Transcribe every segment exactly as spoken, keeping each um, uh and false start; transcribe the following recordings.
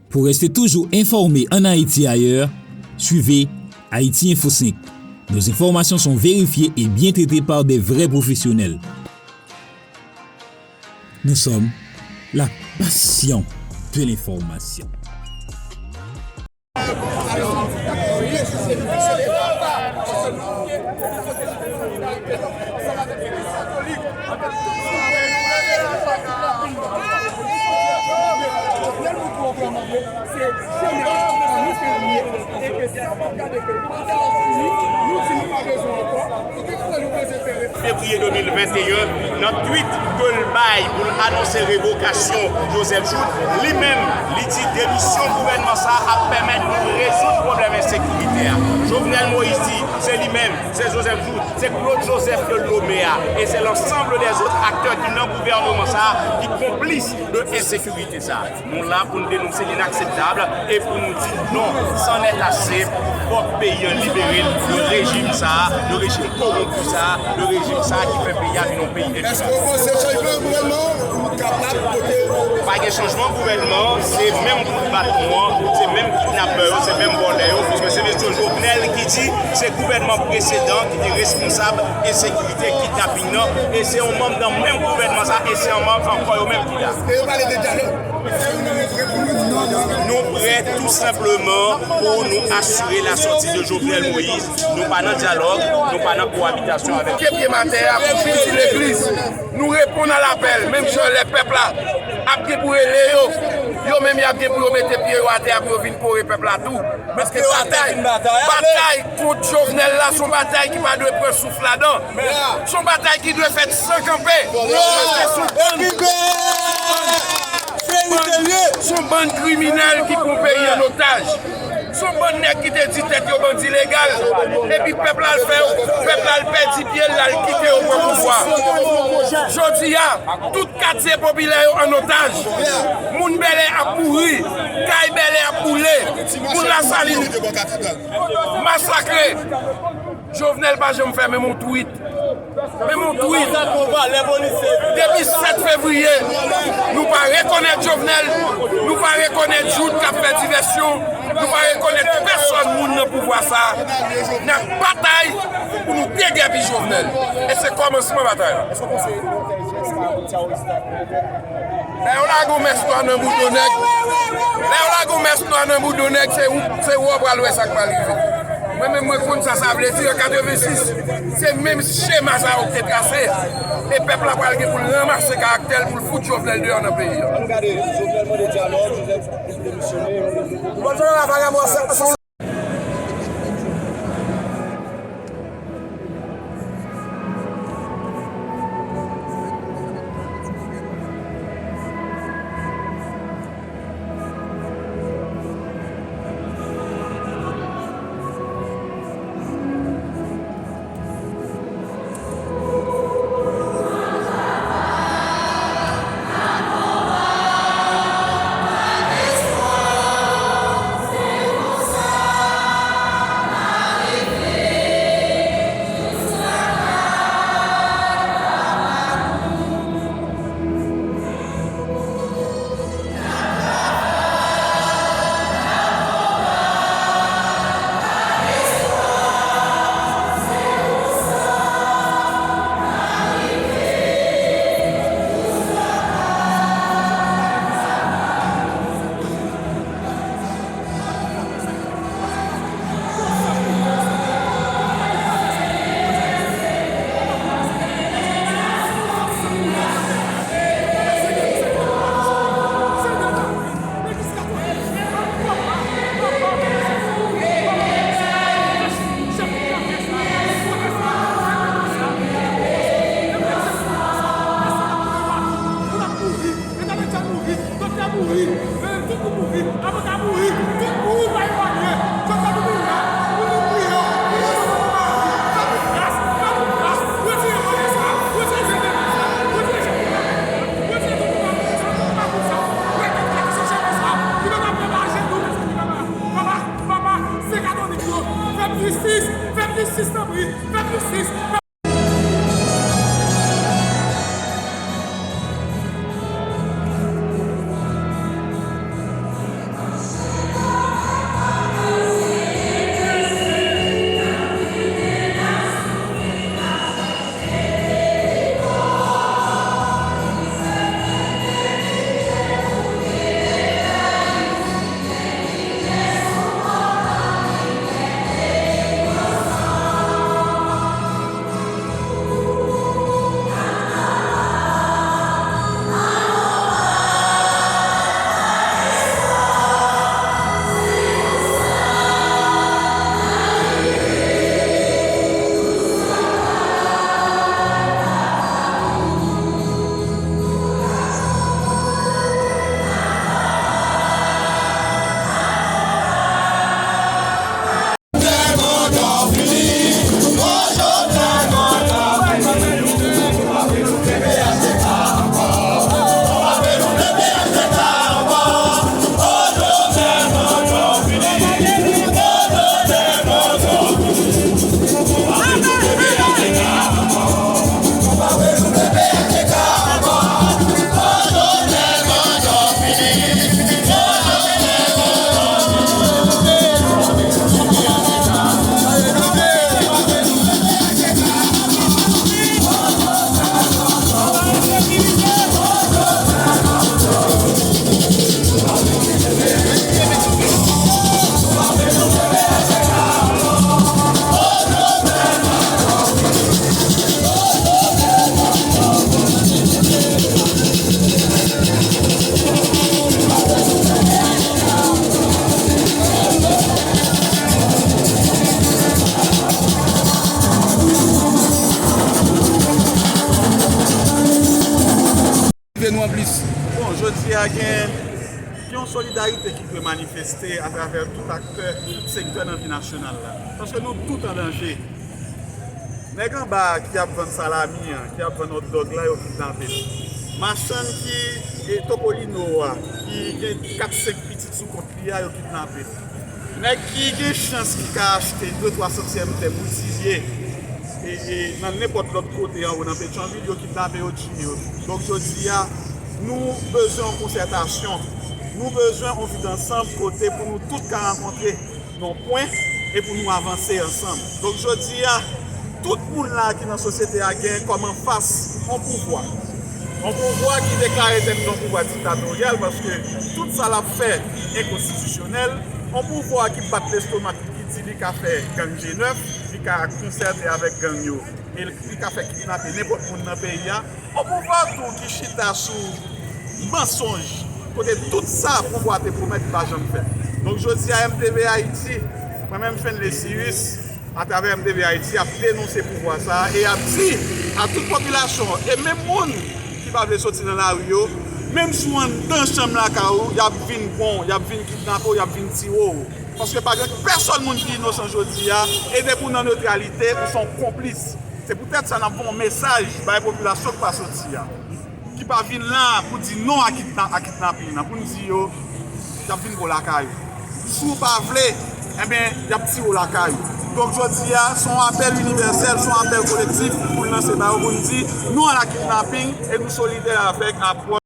Pour rester toujours informé en Haïti et ailleurs, suivez Haïti Info cinq. Nos informations sont vérifiées et bien traitées par des vrais professionnels. Nous sommes la passion de l'information. Fevriye de mil venteyen, nan tweet ke l bay pou l anonse revokasyon Joseph Jouthe, li menm, li di demisyon gouvènman sa a ap pèmèt nou rezoud pwoblèm ensekirite a. Jovenel Moïse di se li menm, se Joseph Jouthe, se Claude Joseph ke l nome a, e se lansanm dèzòt aktè ki nan gouvènman sa a ki konplis de ensekirite sa a. Nou la pou n denonse linakseptab e pou nou di non, c'en est assez. Fòk peyi an libere l de rejim sa a, de rejim kowonpi sa a, de rejim sa a ki fè peyi a vin yon peyi esklav. Èske w panse chanjman gouvènman kapab pote? Pa gen chanjman gouvènman, se menm kout baton an, se menm kidnapè yo, se menm vòlè yo, piske se mesye Jovenel ki di se gouvènman presedan ki te responsab ensekirite, kidnaping nan, e se yon manm nan menm gouvènman sa, e se yon manm ankò yo menm ki la. E yo pale de dyalòg. Nou prè tou senpleman pou nou asire la sòti de Jovenel Moïse. Nou pa nan dyalòg, nou pa nan kowabitasyon avèk. Ke pye m atè a pou vin di legliz. Nou reponn a lapèl, menm jan lè pèp la ap gen pou rele yo, yo menm y ap gen pou yo mete pye yo atè a pou yo vin kore pèp la tou. Paske batay, batay kont Jovenel la, se yon batay ki pa dwe pran souf ladan. Se yon batay ki dwe fèt san kanpe. Paske se yon bann, se yon bann kriminèl ki pran peyi an otaj. Se yon bann nèg ki te di tèt yo bandi legal. Epi pèp la al fè yo, pèp la al pèdi pye l, l al kite yo pran pouvwa. Jodi a, tout katye popilè yo an otaj. Moun Bèlè ap mouri, kay Bèlè ap boule, moun Lasalin masakre. Jovenel pa janm fè menm yon tweet. Menm yon tweet. Depi sèt fevriye, nou pa rekonèt Jovenel, nou pa rekonèt Jouthe k ap fè divèsyon, nou pa rekonèt pèsòn moun nan pouvwa sa a. N ap batay pou nou degèpi Jovenel. E se kòmansman batay la. Lè yo lage yon mès nwa nan boudo nèg, lè yo lage yon mès nwa nan boudo nèg, se ou, se ou pral wè sa k pral rive. Mwen menm, mwen konn sa sa vle di an katrevensis. Se menm chema sa yo k te trase. E pèp la pral gen pou l ranmase karaktè l, pou l fout Jovenel deyò nan peyi a. Ann gade, Jovenel mande dyalòg, Joseph demisyone. Doktè mouri, tout moun mouri, avoka mouri, tout moun pa eparnye. Doktè nou mouri la, nou mouri yo, nou mouri yo, fè nou gras, fè nou gras, retire vòlè sa, retire sèvèl sa, retire chèf sa, retire tout moun sa, tout moun sa, retire tout moun sa, ki mete ap pran ajenou, mezanmi, papa, papa, papa, se katolik yo, fè m jistis, fè m jistis, tanpri, fè m jistis. Solidarite ki dwe manifeste atravè tout aktè, tout sektè nan vi nasyonal la. Paske nou tout an danje. Nèg anba a ki ap vann salami an, ki ap vann hot dog la, yo kidnape l. Machann ki e Topolino a, ki gen kat senk pitit sou kont li a, yo kidnape l. Nèg ki gen chans ki ka achte de twa santyèm tè pou ti vye e, e nan nenpòt lòt kote anwo nan Petyonvil, yo kidnape yo, tiye yo. Donk, jodi a, nou bezwen yon konsètasyon. Nou bezwen yon viv ansanm kote pou nou tout ka rankontre nan yon pwen e pou nou avanse ansanm. Donk, jodi a, tout moun la ki nan sosyete a gen kòm anfas yon pouvwa. Yon pouvwa ki deklare tèt li yon pouvwa diktatoryal paske tout sa l ap fè enkonstitisyonèl. Yon pouvwa ki bat lestomak li, ki di li ka fè gang G nèf, li ka konsète avèk gang yo, e li ka fè kidnape nenpòt moun nan peyi a. Yon pouvwa tou ki chita sou mansonj, kote tout sa pouvwa te pwomèt pa janm fèt. Donk, jodi a, M T V Ayiti, mwen menm Fenley Cyrus, atravè M T V Ayiti, ap denonse pouvwa sa a e ap di a tout popilasyon an, e menm moun ki pa vle soti nan lari yo, menm si w anndan chanm lakay ou, y ap vin pran w, y ap vin kidnape w, y ap vin tiye w. Paske pa gen pèsonn moun ki inosan jodi a, e depi w nan netralite, ou se yon konplis. Se poutèt sa n ap voye yon mesaj bay popilasyon ki pa soti a, ki pa vin la pou di non a kidna-, a kidnaping nan, pou n di yo, y ap vin pran w lakay ou. Si w pa vle, enben, y ap tiye w lakay ou. Donk, jodi a, se yon apèl inivèsèl, se yon apèl kolektif pou n lanse ba yo, pou n di non a la kidnaping e nou solidè avèk apwòch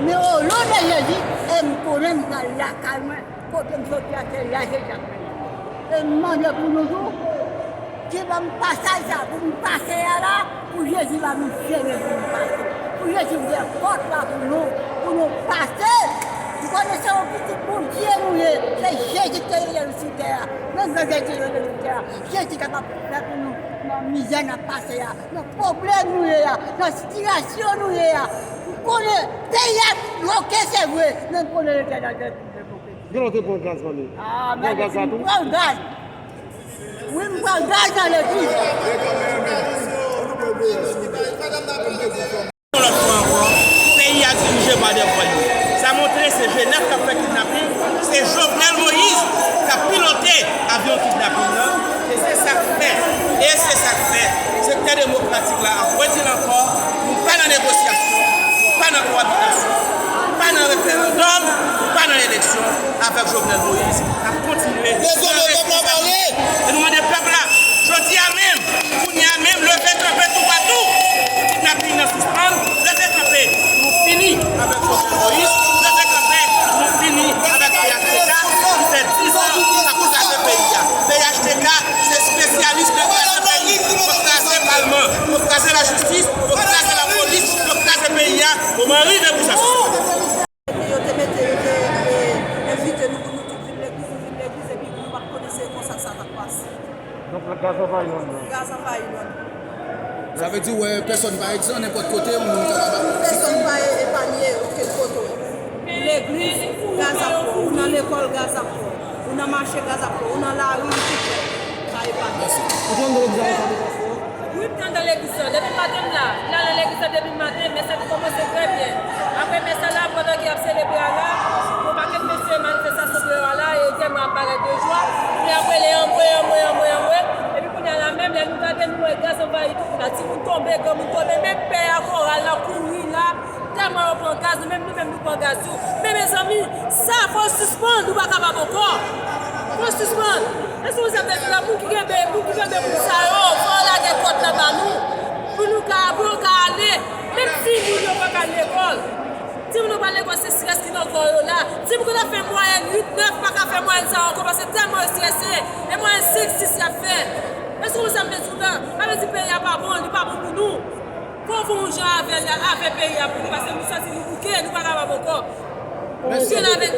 Men o non de Jezi, e m konnen m pral lakay mwen, kote m soti a se la Jezi ap mennen m. E m mande pou nou tou, ki ban m pasaj sa pou m pase a la, pou Jezi ba nou chemen pou nou pase. Pou Jezi ouvè pòt la pou nou, pou nou pase. M konnen se yon pitit Bondye nou ye, se Jezi ki te rele nou sou tè a. Menm jan Jezi rele nou sou tè a, Jezi kapab fè pou nou nan mizè n ap pase a, nan pwoblèm nou ye a, nan sitiyasyon nou ye a. M konnen peyi a bloke, se vre, men m konnen Letènèl te touche bloke. Gen lè w te pran gaz, manmi? Ah, pran gaz la tou? M pran gaz. Wi, m pran gaz nan legliz. Yon lòt fwa ankò, peyi a dirije pa de voyou. Sa montre se G nèf k ap fè kidnaping, se Jovenel Moïse k ap pilote avyon kidnaping nan, e se sa k fè, e se sa k fè, sektè demokratik la ap redi l ankò, nou pa nan negosyasyon, nou pa nan kowabitasyon, nou pa nan referandòm, nou pa nan eleksyon avèk Jovenel Moïse k ap kontinye. Dezole, pèp la pale! E nou mande pèp la, jodi a menm, kounye a menm, leve kanpe toupatou pou kidnaping nan sispann, leve kanpe pou nou fini avèk Jovenel Moïse, leve kanpe pou nou fini avèk P H T K ki fè diz an k ap kraze peyi a. P H T K se espesyalis nan kraze peyi, yo kraze palman, yo kraze lajistis, yo kraze lapolis, yo kraze peyi a. Moman an rive pou sa sispann. Yo te mete, yo te, e, envite nou pou nou tout vin legliz, nou vin legliz, epi nou pa t konnen se konsa sa t ap pase. Donk, gaz anvayi Lond nan. Gaz anvayi Lond. Sa vle di, wè, pèsòn pa egzan, nenpòt kote, yon moun kapab. Pèsòn pa epanye okenn kote. Legliz, gaz ap pran. Ou nan lekòl, gaz ap pran. Ou nan mache, gaz ap pran. Ou nan lari, ou tout lè. Pa epanye. Mèsi. Ou te anndan legliz avè sa te pase? Wi, Mwen te anndan legliz la, depi maten m la, m la nan legliz la depi maten, mès la te kòmanse trè byen. Apre mès la la, pandan ke y ap selebre a la, yon pakèt mesye manifestasyon deyò a la, e tèlman ap parèt de jwa, men ap rele anmwe, anmwe, anmwe, anmwe. Epi kounye a la menm, lè nou gade, nou wè gaz anvayi tout moun la, timoun tonbe, granmoun tonbe, menm pè a koral la kouri la, tèlman yo pran gaz, nou menm, nou menm nou pran gaz tou. Men mezanmi, sa fò sispann, nou pa kapab ankò. Fò sispann. Èske w sa vle di la, moun ki kenbe, moun ki kenbe moun sa yo, fò yo lage kòd la ba nou. Pou nou ka, pou yo ka ale. Menm timoun yo pa ka al lekòl. Timoun yo pa al lekòl, se estrès ki nan kò yo la. Timoun ki ta fè mwayèn uit, nèf, pa ka fè mwayèn sa ankò, paske tèlman yo estrese. E mwayèn senk, sis y ap fè. Èske w sa vle di la? Sa vle di peyi a pa bon, li pa bon pou nou. Fò w fè yon jan avè, avè peyi a pou nou, paske nou santi nou bouke, nou pa kapab ankò. Mèsi. Bouke la avèk.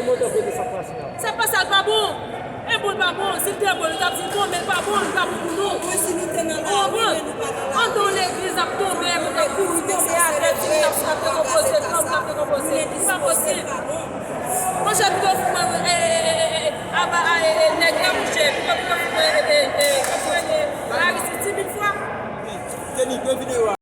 Sa pase a pa bon. E bon, l pa bon. Si l te bon, nou t ap di l bon, men l pa bon, li pa bon pou nou. Ou konprann? Anndan yon legliz ap tonbe, moun ap kouri tonbe atè, timoun ap dekonpoze, granmoun ap dekonpoze. Li pa posib. Monchè, pito fout mwen, e, e, e, e, e, aba, a, e, e, nèg la, monchè. Pito, pito fout mwen, e, e, e, kòman rele, Aristid di mil fwa. Kenny, pran videyo a.